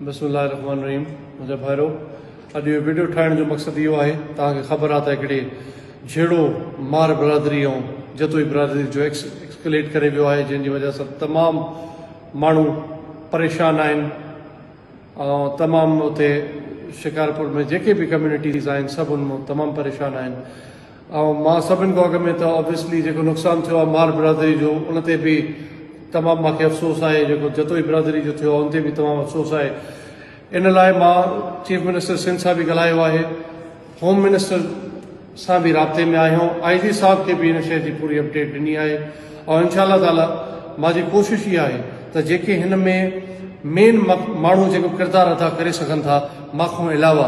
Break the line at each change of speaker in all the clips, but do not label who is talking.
بسم الله الرحمن الرحيم منهنجا ڀائرو اڄ اهو ويڊيو ٺاهڻ جو مقصد اهو آهي توهان کي خبر آهي ته هڪڙي جهيڙو مار برادري ۽ جتوئي برادري جو ايڪسڪليٽ ڪري ويو آهي جنهن جي وجه سان تمام ماڻهو پريشان آهن ۽ تمام اتي شڪارپور ۾ جيڪي به ڪميونٽيز آهن سڀ ان مان تمام پريشان آهن ۽ مان سڀن کان اڳ ۾ ته آبويسلي جيڪو نقصان ٿيو آهي مار برادري جو ان تي به تمام مان کي افسوس آهي جيڪو جتوئي برادري جو ٿيو آهي ان تي به تمام افسوس آهي ان لاء مان چيف منسٽر سنڌ سان به ڳالهايو آهي هوم منسٽر سان به رابطي ۾ آهيون آئي جي صاحب کي به ان شيء جي پوري اپڊيٽ ڏني آهي ۽ انشاء الله تعالي مان جي ڪوشش اها آهي ته جيڪي هن ۾ مين ماڻهو جيڪو ڪردار ادا ڪري سگهن ٿا مان کان علاوه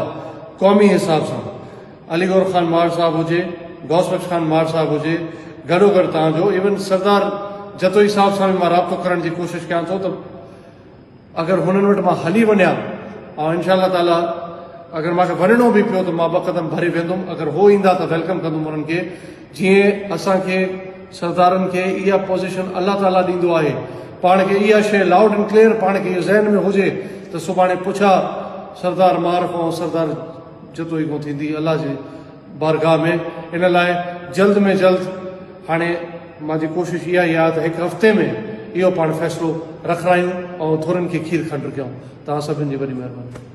قومي حساب سان علي گور خان ماهر صاحب هجي، غوث بخش خان ماهر صاحب هجي، گڏوگڏ تان جو ايون سردار جتوئي صاحب سان به مان رابطو ڪرڻ جي ڪوشش ڪيان ٿو ته اگر هنن وٽ مان هلي وڃان ۽ انشاء الله تعالي اگر مان کي وڃڻو به پيو ته مان ٻه قدم ڀري ويندم اگر هو ايندا ته welcome ڪندم انهن کي جيئن اسان کي سردارن کي اها پوزيشن الله تعالي ڏيندو آهي پاڻ کي اها شيء لائوڊ اينڊ ڪليئر پاڻ کي اهو ذهن ۾ هجي ته سڀاڻي پڇا سردار ماهر کان سردار جتوئي کان ٿيندي الله جي بارگاهه ۾ ان لاء جلد ۾ جلد هاڻي مانجي ڪوشش اها ئي آهي ته هڪ هفتي ۾ اهو پاڻ فيصلو رکرايون ۽ ٿورن کي کير کنڊ ڪيون توهان سڀن جي وڏي مهرباني.